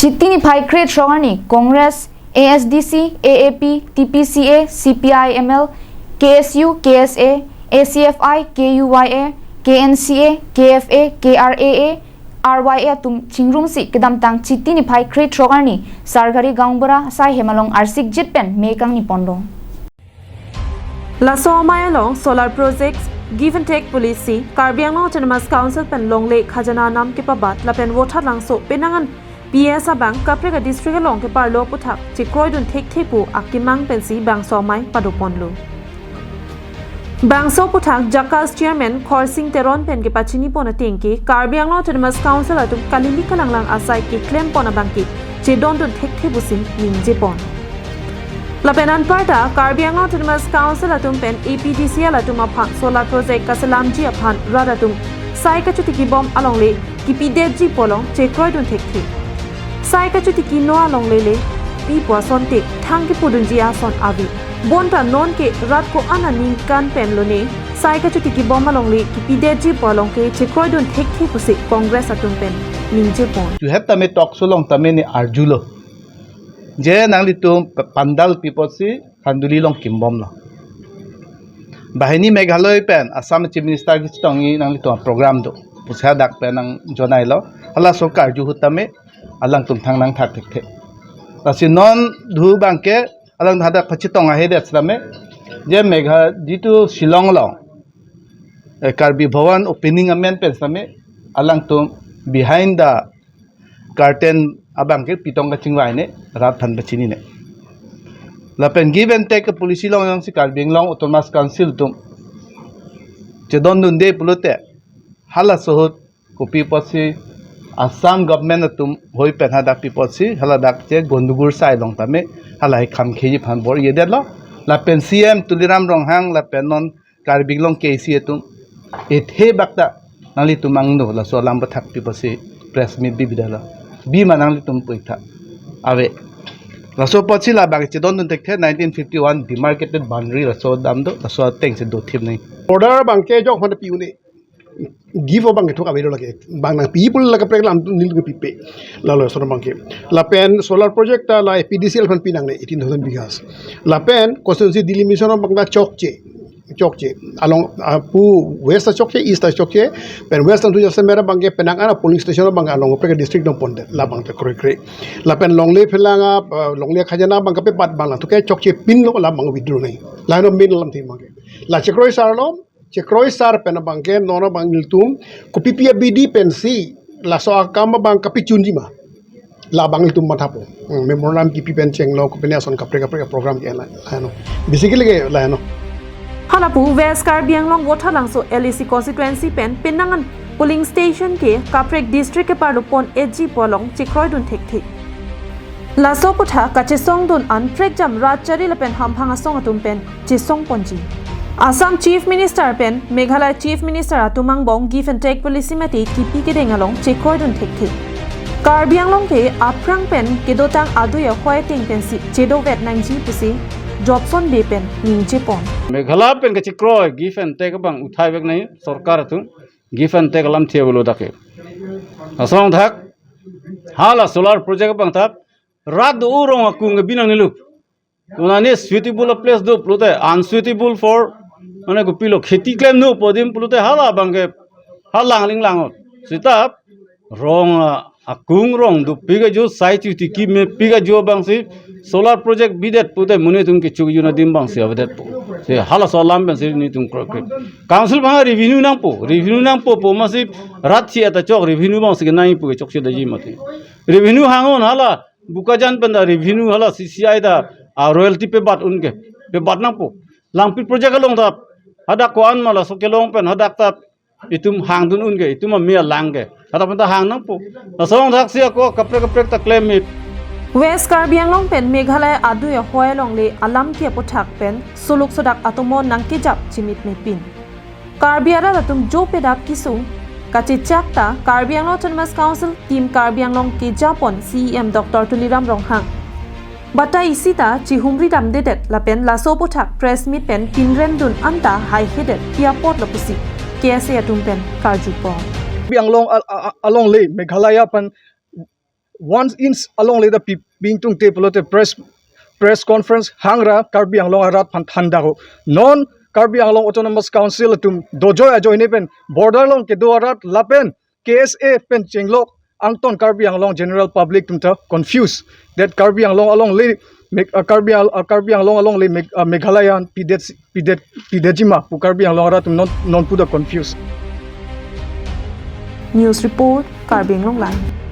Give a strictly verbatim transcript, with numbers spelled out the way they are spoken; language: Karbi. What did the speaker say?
Chiti niphai krethrok arni Congress, A S D C, A A P, T P C A, C P I M L, K S U, K S A, A C F I, K U Y A, K N C A, K F A, K R A A, R Y A atum chingrumsi kedamtang Chiti niphai krethrok arni Sargari Gaonbura asai hem along arsik jit pen me kangni ponlo. Laso amei along solar projects, give and take policy, Karbi Anglong Autonomous Council pen longle khajana nam kepabat lapen Vothatlangso penang an P S abang kaprek a district along keparlo aputhak chekroidun thekthe pu akemang pensi bangso amei padoponlo. Bangso aputhak JACAS chairman Khorsing Teron pen kepachinipon ateng ke Karbi Anglong Autonomous Council atum kalili kalanglang asai keklempon abang ke chedondun thekthe pusi ningjepon. Lapen anparta Karbi Anglong Autonomous Council atum pen A P D C L atum aphan solar project kaselamji aphan rat atum sai kachutikibom alongle kipidetji pu along chekroidun thekthe. Sai kachutikino alongle le pi pu asonte thang kepudunji ason ave. Bonta nonke rat ko-an aningkan pen lone sai kachutikibom alongle kipidetji pu along ke chekroidun thekthe pusi Congress atum pen ningjepon. Chuhet tame talk show along tame ne arjulo. Je nanglitum pa-, pandal pi apotsi Khanduli along kimbomlo. Banghini Meghalaya pen Assam Chief Minister kechetongji nanglitum program do pusi hadak pen nangjonailo. Halaso karju ahut tame alangtum thangnang thak thekthe. Lasi non dhu abang ke alang hadak pachetong ahedet sitame je Megha jitu Shillong along, eh, Karbi Bhawan opening amen pen sitame alangtum behind the curtain abang ke pitong kachingvaine, rat aphan pachinine. Lapen give and take policy along jongsi Karbi Anglong Autonomous Council atum chedondunde pulote halaso ahut kopi apotsi Assam government atum hoi pen hadak pi apotsi haladak che gondogol sai long tame halahei kham kheji aphan bor-idetlo. Lapen C M Tuliram Ronghang lapen non Karbi Anglong K C atum ethe bakta nanglitum angno laso alam aputhak pi apotsi press meet bibidetlo. Bima nanglitum puitha ave. Laso apotsi labang chedondun thekthe nineteen fifty-one demarcated boundary laso dam do, laso atengsi dothip nang. Order abang ke jok mana pi une. Give abang ke thuk ave do lake. Bang nangpi pu la kaprek alam nelitum pipe. Lalo sono abang ke. Lapen solar project ta la A P D C L aphan pinangne eighteen thousand bighas. Lapen constituency delimitation abang ta chokche. Chokche. Along, ah, pu west ta chokche, east ta chokche. Pen west ta tu jase mera abang ke penang an a polling station abang along kaprek district dong pondet. Labang ta kroikre. Lapen longle phelang a, ah, longle khajana abang kapebat abang la. Tu ke chokche pinlo labang withdraw nai. Laheno main alamthe abang ke. La chekroi sar lo, chekroi sar pen abang ke non abang nelitum kopipi abidi pensi laso akam abang kapichunji ma. Labang nelitum mathapo. Hmm, memorandum kipi pen chenglo, kopine ason kaprek kaprek program ke la, laheno. Basically ke laheno. Halapu West Karbi Anglong Vothatlangso L A C constituency pen penang an polling station ke kaprek district keparlo pon-etji pu along chekroidun thekthe. Laso aputhak kachesongdun an prekjam rat chari lapen hamphang asong atum pen chesongponji. Assam Chief Minister pen Meghalaya Chief Minister atum angbong give and take policy mate kipi kedeng along chekroidun thekthe. Karbi Anglong ke aphrang pen kedotang adui ahoi ateng pensi chedovet nangji pusi Jobson Bey pen ningjepon. Meghalaya pen kachekroi give and take abang uthai vek nai sorkar atum give and take alamthe avelo dak ke. Asong thak hala solar project abang thak rat do-o rong akung ke binang nilup. Konane suitable place do pulote unsuitable for mane kopilo kheti klemnon pu adim pulote hala abang ke halang ling langot. Sita rong, ah, akung rong dopik ajo sai chutiki mepik ajo abangsi solar project bidet pute monit atum kechuk jun adim abangsi avedetpo. Si halaso alam pensi nelitum kroikre. Council abang revenue nangpo, revenue nangpo pu masi rat si ata chok revenue abangsi kenangji pu ke chokche daji mati. Revenue hang-un hala Bokajan pen ta revenue hala C C I ta, ah, royalty pebat un ke, pebat nangpo. Langpit project along ta hadak ko-an ma laso kelong pen hadak ta itum hangdun un ke, itum amei alang ke. Hadak pen ta hang nangpo. Laso along thaksi ako kaprek kaprek ta klem-ik. West Karbi Anglong pen Meghalaya adui ahoi alongle alamthe aputhak pen suluk sodak atomo nangkejap chimit mepin. Karbi arat atum jo pedap kesung kachechak ta Karbi Anglong Autonomous Council Team Karbi Anglong kejapon C E M Doctor Tuliram Ronghang. Bata isi ta chihumri damdedet lapen laso aputhak press meet pen pinrem dun anta haihedet pi apotlo pusi K S A atum pen karjupon. Karbi Anglong al-, a-, a-, alongle Meghalaya pen one inch alongle ta pi pingtung te pulote press press conference hangra Karbi Anglong arat aphan than dakok. Non Karbi Anglong Autonomous Council atum dojoi ajoine pen border along kedo arat lapen K S A pen chenglok angton Karbi Anglong general public atum ta confuse that Karbi Anglong alongle Meg- uh, Karbi Al- uh, Karbi Anglong alongle Meg- uh, Meghalaya an pidet pidet pidetjima pu Karbi Anglong arat atum non non puta confuse. News report, Karbi Anglong Live.